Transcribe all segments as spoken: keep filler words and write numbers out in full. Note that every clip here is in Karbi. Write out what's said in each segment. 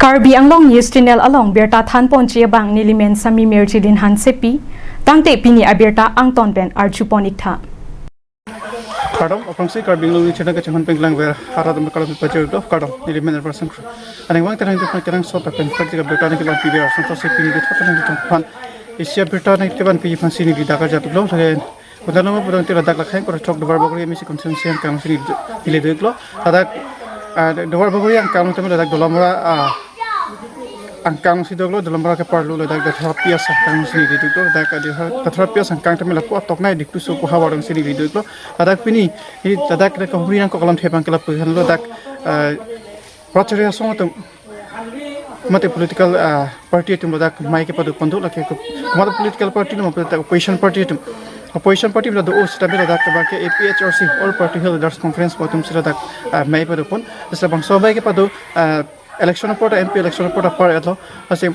Karbi Anglong News Channel along birta thanponji abang nelimen Sami Mirjilin Hansepi, tangte pini abirta angton pen arjupon iktha. Kardom, aphrangsi Karbi Anglong News Channel kachinghon pen langver, harat ambe kalam pajok do, kardom, nelimen Elbar Sangkru. Aningvang terang jok terang sot pen pajok birta nangkelang piber, sangkru si pini de thot nangketong pan. Isi abirta nangkelang piji aphansi neli dak arjap lo, lahen. Kota nama pudang tira dak lakhang kor chok Duarbagori M A C constituency angkang si neli, neli do iklo. Ladak, ah, Duarbagori angkang tame ladak Dolamara, ah, angkang si doklo, Dolamara ke parlo ladak Dathra Pias angkang si neli do iklo, ladak, ah, Dathra, Dathra Pias angkang tame lapu atok nai Dipluso pu havar si neli do iklo. Ladak pini, ini ladak ada kahuri nangkok alam thepang ke lapu han ladak, ah, Rachari asong atum mate political, ah, party atum ladak mei kepado pon do, lake ko-, mate political party lo, mate opposition party atum. Opposition party ladak do, o sita ladak ke bangke A P H R C, All Party Leaders Conference atum si ladak, ah, mei pado pon. Jesa bangso mei kepado, ah, election apor ta, M P election apor ta apar etlo. Lasi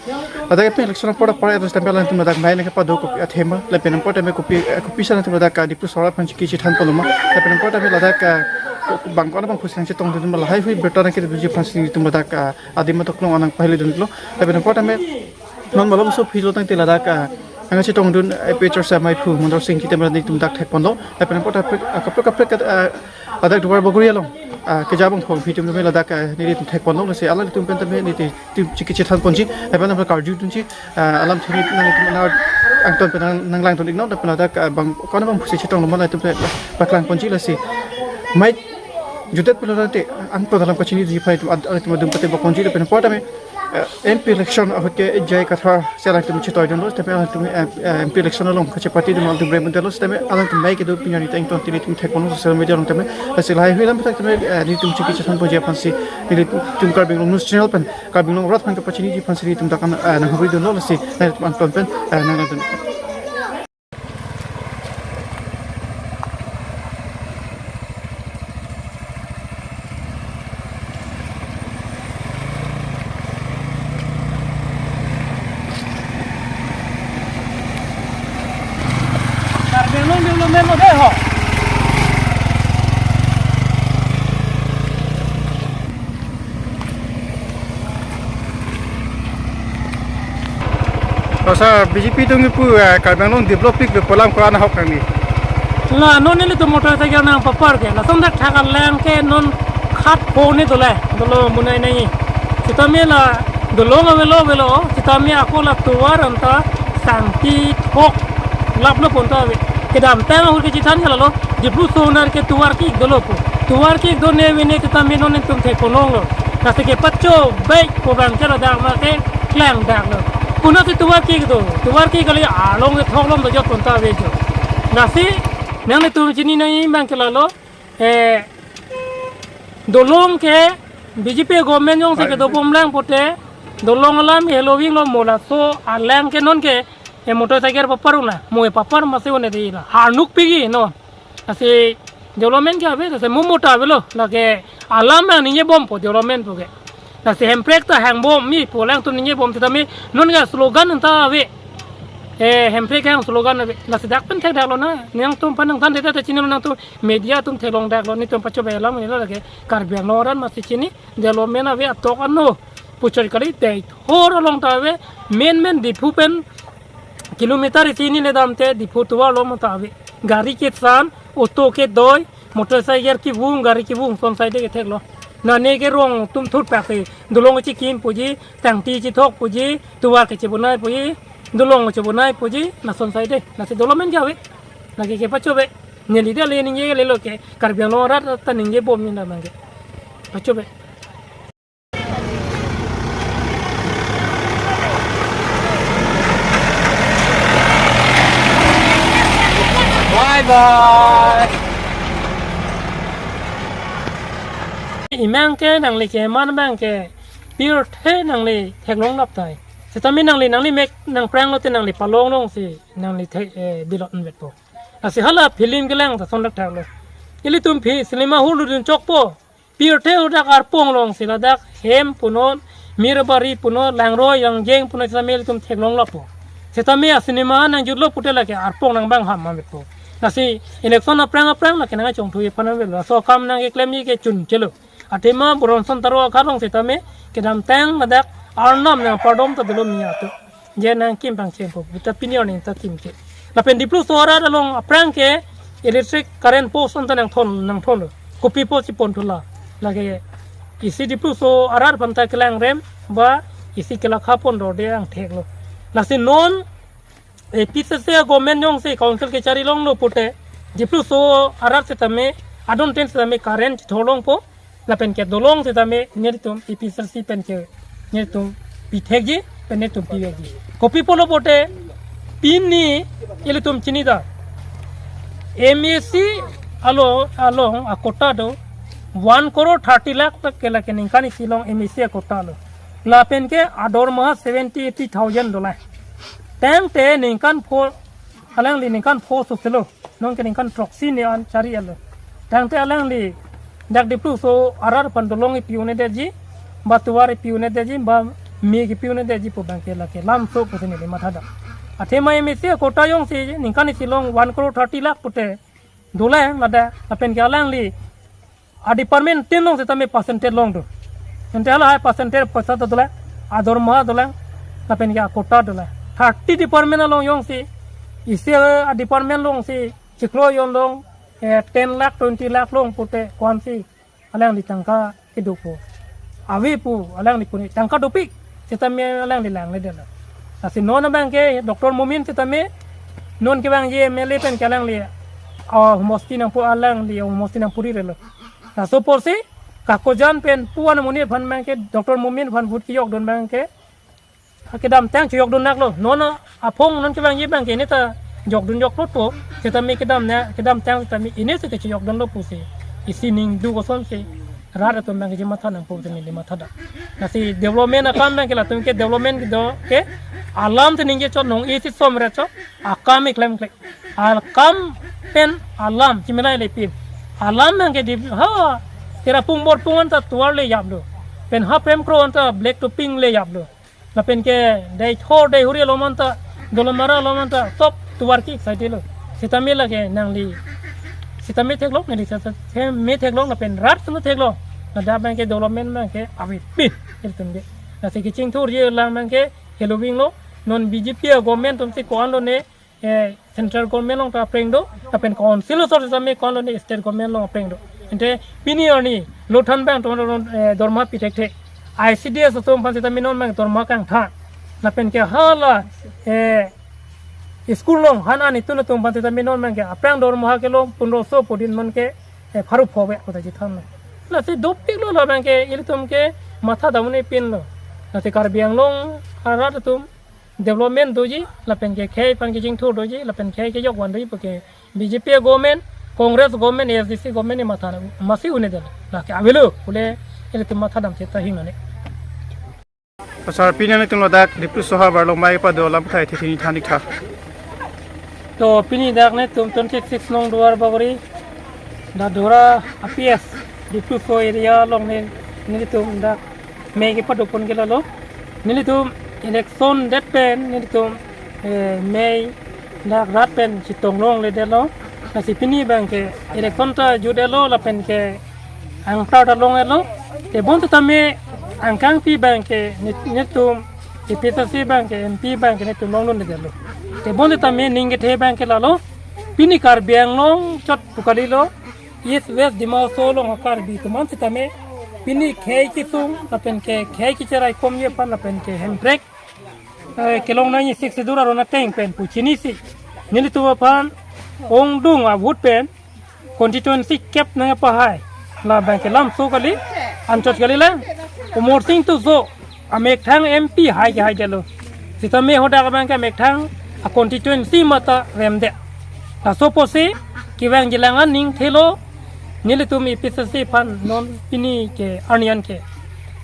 ladak M P election apor ta apar etlo, sita alangtum ladak mei nangkepado kopi athema, lapen apor ta me kopi, eh, kopi sa atum ladak, ah, Dipluso arat aphan chiki chethan ponlo ma. Lapen apor ta me ladak, ah, bang ko-an abang phusi nangchetongdun ma lahai hui birta nangkedoji aphansi nelitum ladak, ah, adim atok along nangpahilidunlo. Lapen apor ta me non malom so philo tangte ladak, ah, nangchetongdun A P H R C amaiphu Mondor Sing Ingti tame nelitum dak thekponlo. Lapen apor ta kaprek, ah, kaprek kaprek, ah, ladak Duarbagori along, ah, keja abang phong phitum tame ladak, ah, nelitum thekponlo. Lasi alanglitum pen tame nelitum chiki chethan ponji, lapen apor karjudunji, ah, alam thini nangtum nang angton pen nang, nanglangdun iknon, lapen ladak, ah, bang ko-an abang phusi chetonglo ma latum pen paklang ponji. Lasi mei jutdet pulo tangte angton alam kachiniji aphan itum ad-, itum adung pate bak ponji, lapen apor ta me, eh, M P election ahut ke J I Kathar si alangtum chetoidunlo, lapen alangtum, eh, eh, M P election along kachepatedun alangtum brem unte lo, lapen alangtum mei kedo pini arni ta ington tini itum thekponlo social media along tame. Lasi lahai hui alam ta tame, eh, nelitum chiki chethan ponji aphansi nelitum Karbi Anglong News Channel pen Karbi Anglong arat aphan kepachiniji aphansi nelitum dak an, eh, nanghuridunlo. Lasi nelitum angton pen, eh, nanglangdun. Karbi Anglong development lo dei ho. Lo sir, B J P atum kipu, eh, Karbi Anglong develop pik lo pu alam ko-an ahok nangji? La, non nelitum motorcycle nangpapar ke, lason dak thak alang ke non khat po ni dole, dolo munai nai. Sitame la dolong avelo avelo, sitame ako la tovar anta sangti thok laplo pon ta ave. Kedamtang ahut kechethan ke lalo, Dipluso anar ke tovar ke-ik dolo pu. Tovar ke-ik do ne ave ne sitame non nelitum thekponlonglo. Lasi kepachobei pu abang ke ladak ma ke klangdaklo. Konatsi tovar ke-ik do, tovar ke-ik kali along ke thok lom do jok pon ta ave jo. Lasi nanglitum chini nangji abang ke lalo, eh, dolong ke B J P government jongsi kedobom lang pote, dolong alam ke heloving lo mo laso alang ke non ke, eh, motorcycle papar un la, mo papar masi un-e dei la. Harnuk pigi non. Lasi development ke ave, lasi mo mota avelo, lake alam nangningje bompo development pu ke. Lasi hemprek ta hangbom, mi pu alangtum ningje bom sitame non ke slogan anta ave. Eh, hemprek hang slogan ave. Lasi dak pen thekdaklo na, nangtum aphan nangthan deta ta chinilo nangtum media atum theklongdaklo, nelitum pachobei alam nilo lake Karbi Anglong arat masi chini development ave atok ano. Puchot kali dei thor along ta ave, main main Diphu pen kilometer isi hini le damte Diphu tovar along ta ave. Gari kesan, auto kedoi, motorcycle kevung, gari kevung, son side ke theklo. Nane ke rong atum thut pak si, dolong chikim puji, tangti chithok puji, tovar kechebonai puji, dolong chebonai puji, lason side, lasi development ke ave. Lake kepachobei. Neli dei le ningje lelo ke, Karbi Anglong arat ta ningje bom ni damang ke. Pachobei. Bye bye. Imang ke nangli keman abang ke pirthe nangli theklong lap tai. Sitame nangli, nangli mek nangprang lote nangli palong longsi nangli the, eh, bilot vetpo. Lasi hala film kelang ta son dak thaklo. Ilitum phi cinema hall dun chokpo. Pirthe ladak arpong longsi ladak hem punon, mirbari punon, langroi langjeng punon sitame ilitum theklong lappo. Sitame a cinema nangjutlo pute lake arpong nangbang ham mamitpo. Lasi election aphrang aphrang lake nangchongthui aphan avelo. Laso akam nangkeklemji ke chunchelo. Athema Bronson Taro akha long sitame kedamtang ladak Arnam nangpardom ta dolo mi atum. Je nangkim pangchengpo, puta pini arni ta kimke. Lapen Dipluso arat along aphrang ke electric current post anta nangthon, nangthonlo. Kopi post si ponthu la. Lake isi Dipluso arat aphan ta kelangrem ba isi kelakha pondorde angtheklo. Lasi non A P C C government jongsi council kechari longlo pute, Dipluso arat sitame, adon ten sitame current thorlongpo, lapen ke dolong sitame nelitum A P C C pen ke nelitum pithekji, pen nelitum pivekji. Kopi pulo pute, pini ilitum chinida. M A C alo, along akota do one crore thirty lakh tak ke lake ningkan isi along M A C akota lo. Lapen ke adormaha seventy eighty thousand dolang. Tangte ningkan four, alangli ningkan four sukse lo. Non ke ningkan throksi ni an chari alo. Tangte alangli dak Dipluso arat aphan dolong ipi-un'edetji, ba tovar ipi-un'edetji, ba me ipi-un'edetji pu abangke lake lamso pusi neli mathadam. Athema M A C akota jongsi ningkan isi along one crore thirty lakh pute dolang ladak, lapen ke alangli a department tin along sitame percentage longdo. Ante halahai percentage poisa ta dolang, adormaha dolang, lapen ke akota dolang. Thirty department along jongsi, isi a department alongsi chiklo jon along, eh, ten lakh, twenty lakh long pute ko-ansi alangli tangka kedopo. Ave pu alangli puni tangka dopik sitame alangli langledetlo. Lasi non abangke Doctor Momin sitame non kevangji M L A pen ke alangli, ah, homosti nangpu alangli, homosti nangpurirelo. Laso apotsi Kakojan pen pu-an amonit aphan abangke Doctor Momin aphan vote kejokdun abangke kedamtang chejokdun naklo. Non aphong non kevangji abangke ne ta jokdun joklo to. Sitame kedam na, kedamtang sitame ne si kechejokdunlo pusi isi ning duk asonsi rat atum abangke chematha nangpo sitame neli mathadam. Lasi development akam abangke latum ke development do ke alam si ningje chot, nong isi somret chot, akam iklem klek. Akam pen alam chimilaile pin. Alam abangke di ha Tirapung Borpung anta tovar le japlo. Pen ha Prem Kro anta black to pink le japlo. Lapen ke dei thor dei huri along anta, Dolamara along anta, top tovar ki excited lo. Sitame lake nangli, sitame theklong, neli sitame theklong, lapen rat sitame theklong. Ladak abangke development abangke avepin ilitum ke. Lasi kechingthurji alam abangke heloving lo. Non B J P a government atumsi ko-an lone, eh, central government along ta apreng do, lapen council asor sitame ko-an lone state government along apreng do. Ante pini arni lothan abang atum, eh, dorma pithekthe. I C D S atum aphan sitame non abang dorma kangthan. Lapen ke hala, eh, school along han an itun atum aphan sitame non abangke aphrang dorma kelong pundroso pudin man ke, eh, pharo pho ave kota chethanlo. Lasi dopiklo la abangke ilitum ke mathadam un-epinlo. Lasi Karbi Anglong arat atum development doji, lapen ke khei aphan kechingthur doji, lapen khei kejok van doji puke B J P government, Congress government, A S D C government ni matha masi un-edetlo. Lake avelo, pule ilitum mathadam seta hingnone. Sir, pini nelitum ladak Dipluso havar along mei pado alam kathai thekthe ni than-ik tha. To pini dak netum twenty six nong Duar Bagori, Dadora a P S, Dipluso area along ne, nelitum dak mei kepadopon ke lalo. Nelitum election det pen nelitum, eh, mei dak rat pen chetong longledetlo. Lasi pini abangke election ta jutdetlo lapen ke angtar ta longdetlo. Tebon sitame angkangpi abangke ne-, netum A P C C abangke M P abangke netum longdundetlo. Tebon sitame ning kethe abangke lalo. Pini Karbi Anglong chot pu kalilo. East West Dima Hasao along Karbi atum an sitame pini khei kesung lapen ke khei kecheraikokji aphan lapen ke hemprek, eh, kelong nangji Sixth Schedule aron ateng pen pu chinisi nelitum aphan ongdung a vote pen constituency kep nangpahai. La abangke lamso kali, anchot kalilang. Amarsing Tisso amethang M P hai ke haidetlo. Sitame hadak abangke amethang a constituency mate remde. Laso apotsi kevangjilang aning thelo, nelitum A P C C aphan non pini ke arni an ke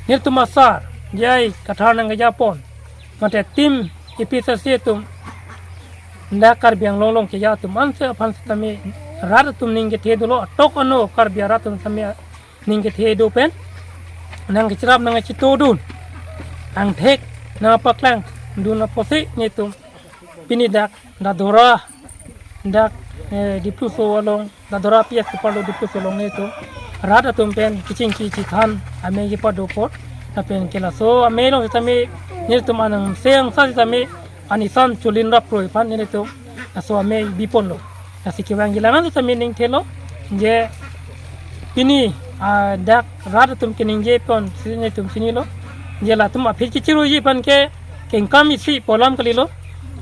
nelitum asar J I Kathar nangkejapon, mate team A P C C atum, dak Karbi Anglong along keja atum anse aphan sitame rat atum ning kethe dolo, atok ano Karbi arat atum sitame ning kethe do pen nangkecherap nangkachetongdun, angthek nangpaklangdun apotsi netum pini dak Dadora, dak, eh, Dipluso along, Dadora P S keparlo Dipluso along netum rat atum pen kechingki chethan amei kepado apot Lapen ke laso amei along sitame nelitum anang seng sa sitame anisan chulin rap roi aphan nelitum laso amei biponlo. Lasi kevangji la-an sitame ningthelo, je pini, ah, dak rat atum keningje ponsi nelitum chinilo. Je latum aphi kechiruiji aphan ke kengkam isi pu alam kalilo.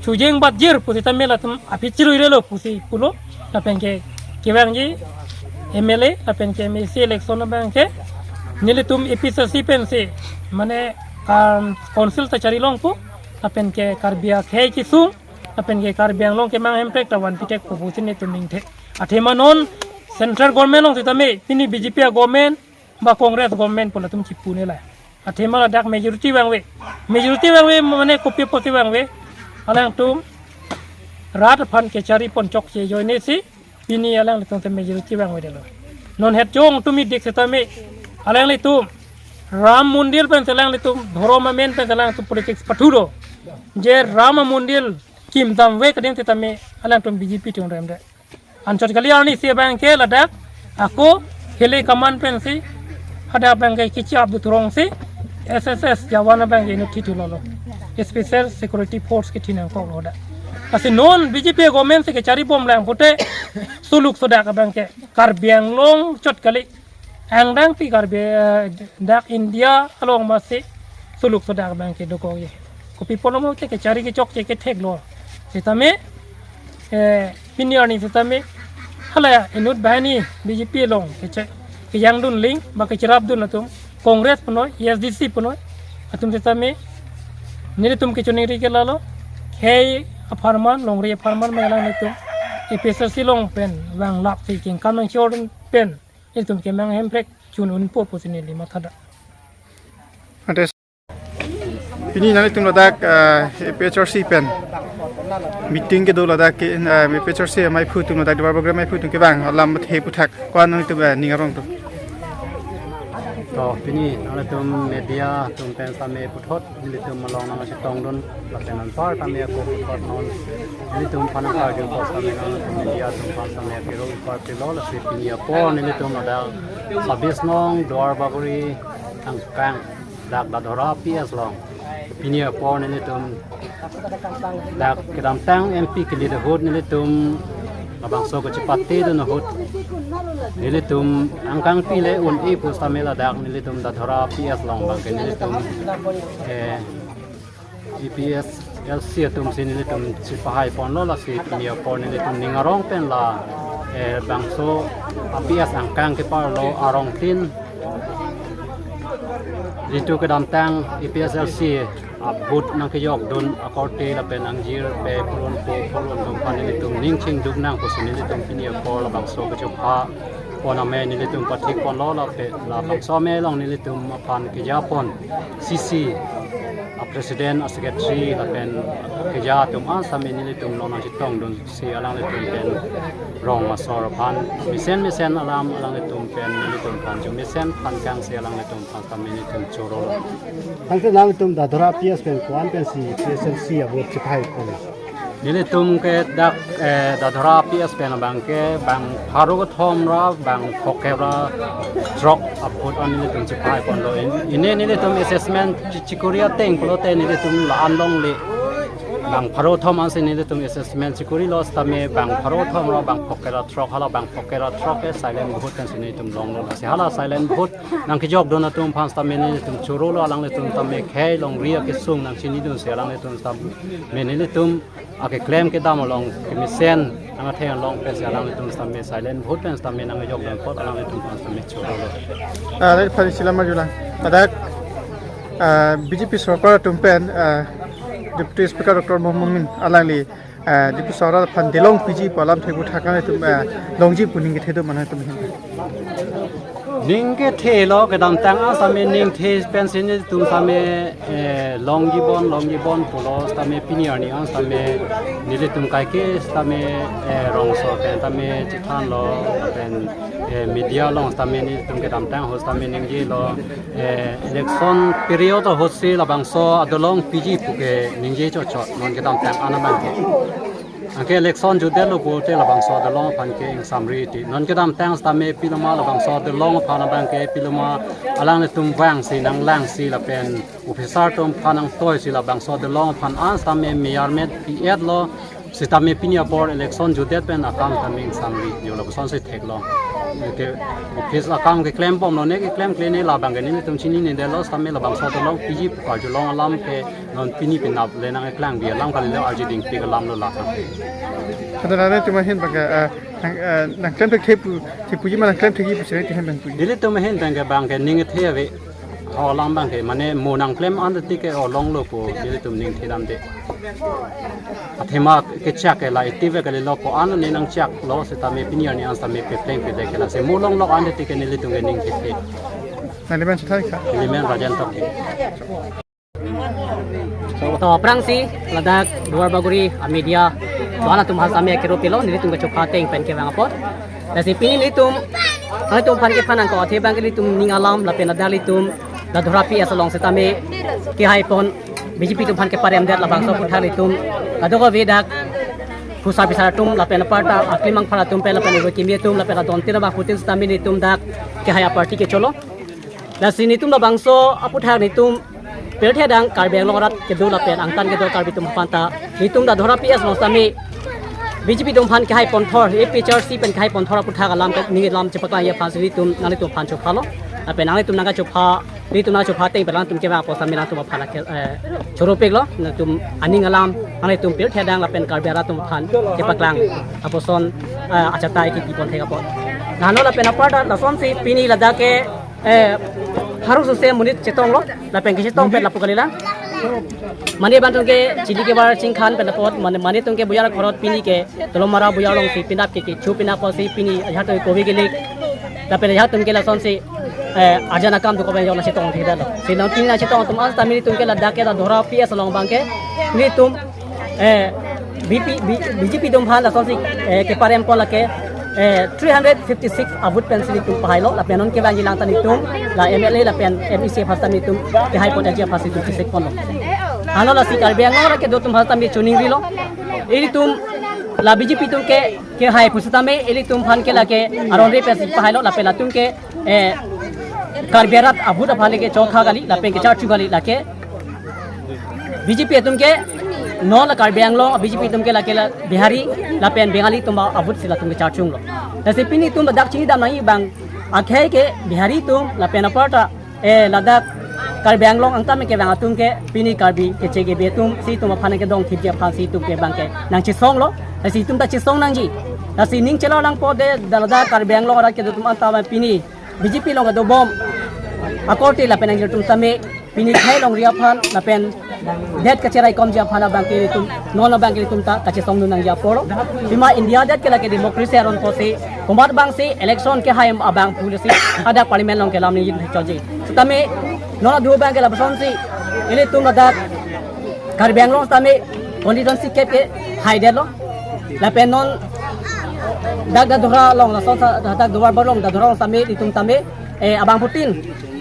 Chujeng bat jir pu sitame latum aphi chiruirelo pusi pulo. Lapen ke kevangji M L A lapen ke M A C election abang ke nelitum A P H L C pensi mane kan council ta chari longpo. Lapen ke Karbi akhei kesung lapen ke Karbi Anglong kemang hemprek ta vanpi thekpo pusi nelitum ningthe. Athema non central government along sitame pini B J P a-government ba Congress government pu latum chipune la. Athema ladak majority vangve. Majority vangve mane kopi apotsi vangve? Alangtum rat aphan kechari pon chokche ajoinesi pini alanglitum te majority vangvedetlo. Non het jong tumi dik sitame alanglitum Ram Mandir pensi alanglitum dhorom amen pensi alangtum politics pathulo. Je Ram Mandir kim damve keding sitame alangtum B J P tung rem de. Anchot kali arnisi abang ke ladak ako Hills Command pensi hadak abang ke kichi abdu turong si S S S jawan abang ke inut thithu lolo. Special Security Force ke thinangkok lo dak. Lasi non B J P government si kechari bomlang pute suluk sodak abang ke Karbi Anglong chot kali. Angdeng pi Karbi, eh, dak India along masi suluk sodak abang ke dokok ye. Kopi apotlo mo ke kechari kechokche ketheklo. Sitame, eh, pini arni sitame hala inut banghini B J P along keche-, kejangdun ling ba kecherapdun atum Congress punoi, A S D C punoi atum sitame nelitum kechoningri ke lalo, khei apharman, longri apharman mela nelitum A P H L C along pen vanglap si kengkam nangchor pen nelitum kemang hemprek chun unpo pusi neli mathada. Ante pini nanglitum ladak, eh, A P H L C pen meeting kedo ladak ke, eh, A P H L C amaiphu atum ladak Duarbagori amaiphu atum kevang alam mathe aputhak ko-an nanglitum, eh, ning arong atum? To pini nanglitum media atum pen sitame puthot nelitum along nangchetongdun lapen anpar tame ako puthot non nelitum aphan nangkarju apot sitame nangtum media atum aphan sitame kero ipar pilo. Lasi pini apor nelitum ladak sabis nong Duarbagori angkang dak Dadhora P S along. Pini apor nelitum dak kedamtang M P ke-lead ahut nelitum labangso kachepatedun ahut nelitum angkang pile un-e pu sitame ladak nelitum Dadhora P S along abang ke nelitum, eh, A P H L C atum si nelitum chepahai ponlo. Lasi pini apor nelitum ning arong pen la, eh, bangso A P S angkang keparlo arongtin jitu kedamtang A P H L C a-booth nangkejokdun akorte lapen angjir pe pulun po pulun atum aphan nelitum ning chingduk nang pusi nelitum pini apor labangso kachepha pon amei nelitum pathik ponlo. Lapen labangso amei along nelitum aphan keja pon C C a-president, a-secretary lapen keja atum an sitame nelitum along nangchetongdun si alanglitum pen rong asor aphan mesen mesen alam alanglitum pen nelitum aphan chomesen aphan kang si alanglitum aphan sitame nelitum choro. Tangte nangtum Dadhora P S pen ko-an pensi A P H L C a-booth chepahai pon? Nelitum ke dak, eh, Dadhora P S pen abang ke bang pharo kethom ra bang phokep ra throk a-booth an nelitum chepahai ponlo. In-, ine nelitum assessment chi-, chikuri ateng pulote nelitum la-an longle. Bang pharo thom ansi nelitum assessment chikurilo sitame bang pharo thom ra bang phokep ra throk, hala bang phokep ra throk ke silent vote pensi nelitum longlo. Lasi hala silent vote nangkejokdun atum aphan sitame nelitum chorolo, alanglitum tame khei longri akesung nangchinidunsi alanglitum sitame nelitum akeklem kedam along kemesen nang atheng along pensi alanglitum sitame silent vote pen sitame nangkejokdun apot alanglitum aphan sitame chorolo. Ah, ladak phan isi alam arjulang. Ladak, ah, B J P sorkar atum pen, ah, Deputy Speaker Doctor Mohammad Momin alangli, ah, Deputy Sorkar aphan delong piji pu alamthe aputhak nangtum, ah, longji pu ning kethe do ma nangtum ahin? Ning kethelo, kedamtang an sitame ningthe pensi nelitum sitame, eh, longji bon, longji bon pulo sitame pini arni an sitame nelitum kaike sitame, eh, rongso pen sitame chethanlo pen, eh, media along sitame nelitum kedamtang ahut sitame ningjelo, eh, election period ahutsi labangso adolong piji puke ningje chotchot non kedamtang an abang ke. Anke election jutdetlo pulote labangso adolong aphan ke ingsamri ti. Non kedamtang sitame pilo ma labangso adolong aphan abang ke pilo ma alanglitum vangsi nanglangsi lapen officer atum aphan nangtoisi labangso adolong aphan an sitame meyar met pi-etlo. Sitame pini apor election jutdet pen akam tame ingsamri jo labangso si theklong. Ke office akam keklem bomlo ne keklemkle ne labang ke nelitum chininedetlo sitame labangso adolong piji pu karjulong alam ke non pini penap le nangkeklang bi alam kalilo arjuding pi alam lo lakang. Kada nare tuma hin bang ke, eh, nang, eh, nangklem thekthepu, thepuji ma nangklem thekji pu sere ti hin bang puji. Nelitum hin bang ke bang ke ning the ave. Ho alam bang ke mane mo nangklem an ti ke olonglo pu nelitum ning thedamde. Athema kechak ke la active kalilo ko-an ne nangchaklo sitame pini arni an sitame pepleng pedek ke lasi mo longlok an ti ke nelitum ke ning the. Nang limen sethai kha. Limen Rajen Toki. To aphrangsi ladak Duar Bagori a media doan atum aphan sitame kero pilo nelitum kachopha ateng pen kevang apot. Lasi pini nelitum, nelitum aphan kephan nangkok athe bang ke nelitum ning alam lapen ladak nelitum Dadora P S along sitame kehai pon B J P atum aphan keparemdet labangso aputhak nelitum kadokave dak phusar phisar atum lapen aparta aklimang phar atum pen lapen oro kimi atum lapen adon tin abang putin sitame nelitum dak kehai a party kecholo. Lasi nelitum labangso aputhak nelitum pirthe adang Karbi Anglong arat kedo lapen angtan kedo Karbi atum aphanta nelitum Dadora P S along sitame B J P atum aphan kehai ponthor, A P H L C pen kehai ponthor aputhak alam ke ning alam chepaklang aphansi nelitum nanglitum aphan chophalo. Lapen nanglitum nangkachopha, nelitum nangchopha ateng pen alangtum kevang apot sitame alangtum aphan ke, eh, choropiklo, nangtum aning alam, nanglitum pirthe adang lapen Karbi arat atum aphan kepaklang apotson, eh, achatai kipi pon thek apot. Nano lapen aparta lasonsi pini ladak ke eh, harusose monit chetonglo, lapen kechetong pen lapu kalilang. Mane bang atum ke chili kebar chingkhan pen apot, mane, mane atum ke bujar khorot pini ke, Tolomara bujar alongsi pinap ke kecho pinap apotsi pini ajat atum ke kove kelik. Lapen ajat atum ke lasonsi, eh, arjan akam tu kopen jong nangchetong thekdetlo. Si nang pini nangchetong atum an sitame nelitum ke ladak ke Dadora P S along bang ke, nelitum eh, B P, B-, B J P atum aphan lasonsi, eh, keparem pon lake, eh, three hundred fifty-six a-vote pensi nelitum pahailo, lapen non kevangji along ta nelitum, la M L A lapen M A C aphan sitame nelitum, kehai pon aji aphansi nelitum chesik ponlo. Ano lasi Karbi Anglong arat kedo atum aphan sitame choningrilo. Ilitum, la B J P atum ke, kehai pusitame, ilitum aphan ke lake, aron re pensi pahailo, lapen latum ke, eh, Karbi arat a-vote aphan lake chokha kali, lapen kecharchu kali lake. B J P atum ke, non la Karbi Anglong, B J P atum ke lake la Bihari, lapen Bengali atum a-vote si latum kecharchunglo. Lasi pini itum ladak chinidam nangji bang, akhei ke Bihari atum, lapen aparta, eh, ladak Karbi Anglong angtan kevang atum ke, pini Karbi keche kebe atum, si itum aphan kedongthipji aphansi itum ke bang ke, nangchesonglo, lasi itum ta chesong nangji. Lasi ning chelarlang pode, da ladak Karbi Anglong arat kedo atum anta pini, B J P along kedo bom akorte lapen angjir atum sitame pini khei longri aphan lapen det kacherai komji aphan abang ke itum non abang ke itum ta kachesongdun nangji apor. Pima India det ke lake democracy aron apotsi komat abangsi election kehai abang policy hadak parliament along kelam ningje chonji. Sitame non adu abang ke lapuson si ilitum ladak Karbi Anglong sitame constituency kep kehaidetlo. Lapen non dak Dadora along lason sa, dak Duar Bagori along Dadora along sitame itum tame, eh, abangphutin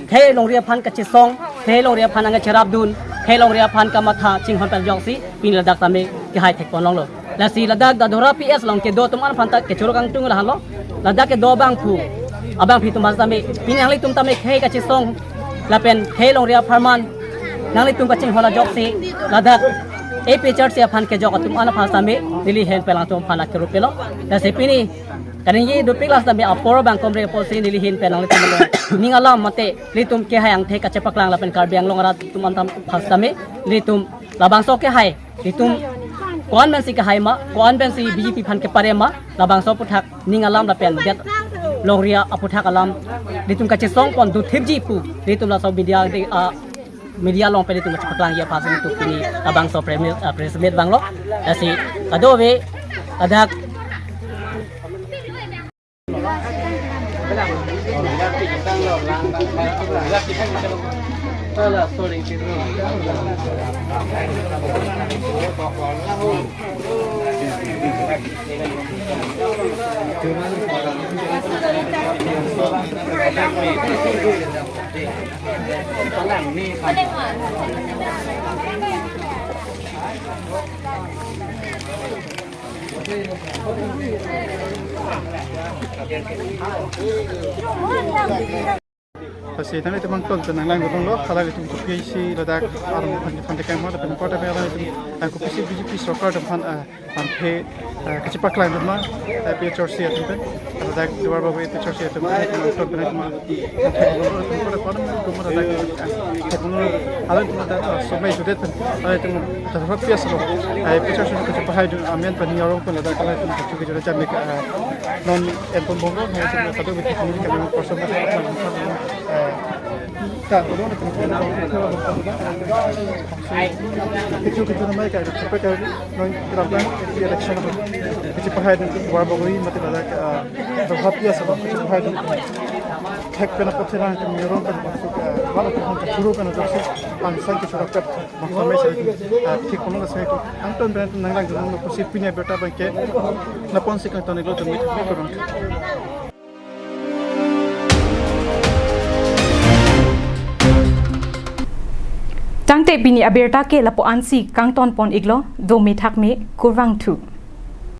khei longri aphan kachesong, khei longri aphan nangkacherapdun, khei longri aphan kamatha chinghon pen ajoksi pini ladak sitame kehai thekpon longlo. Lasi ladak Dadora P S along kedo atum an aphan ta kechoro kangtung lahenlo. Ladak kedo abangphu, abangpi atum aphan sitame, pini nanglitum tame khei kachesong lapen khei longri apharman nanglitum kachinghon ajoksi ladak A P H L C aphan kejok atum an aphan sitame neli ahin pen alangtum aphan la kerupelo. Lasi pini kaningje dopik la sitame apor abang komre apotsi neli ahin pen nanglitum along ning alam mate ilitum kehai angthek kachepaklang lapen Karbi Anglong arat atum an aphan sitame ilitum labangso kehai itum ko-an pensi kehai ma, ko-an pensi B J P aphan keparem ma, labangso aputhak ning alam lapen det longri aputhak alam ilitum kachesong pon dothipji pu ilitum laso media de, ah, media along pen ilitum kachepaklangji aphansi ilitum pini labangso press meet, ah, press meet vanglo. Lasi kadokave ladak Lasi nanglitum angton pen nanglang dolo, halalitum P H C ladak arum aphan aphan tekang ma, lapen kota pe halalitum, ah, kopisi B J P sorkar aphan, ah, aphan phe, ah, kachepaklang dun ma, ah, P H R C atum pen, ladak Duar Bagori P H R C atum pen, angton pen, ah, halalitum ladak, ah, halalitum ladak, ah, somai judet pen, halalitum ladak rapi aslo, ah, P H R C kachepahai dun amen pen niyarong pen ladak halalitum kachu kachu jam, ah, non en pon bom lo, non en pon bom lo, non en pon bom lo, non en pon bom lo, eh, ta, non en pon bom lo, kecho kecho nama ka, sampai ka, non kerap election, kachepahai dun Duar Bagori mati ladak, eh, berhati asa, kachepahai dun, thek pen apot sera, niyarong pen masuk, eh, wala pen kachuru pen masuk, pangsang kachuru pen, bangsamai sera, eh, thik kono sera, angton pen nanglang dun lo, kosi pini abirta abangke, lapu-ansi kangton iklo, dumi thak me kurvangthu. Tangte pini abirta ke lapu-ansi kangton pon iklo, dumi thak me kurvangthu.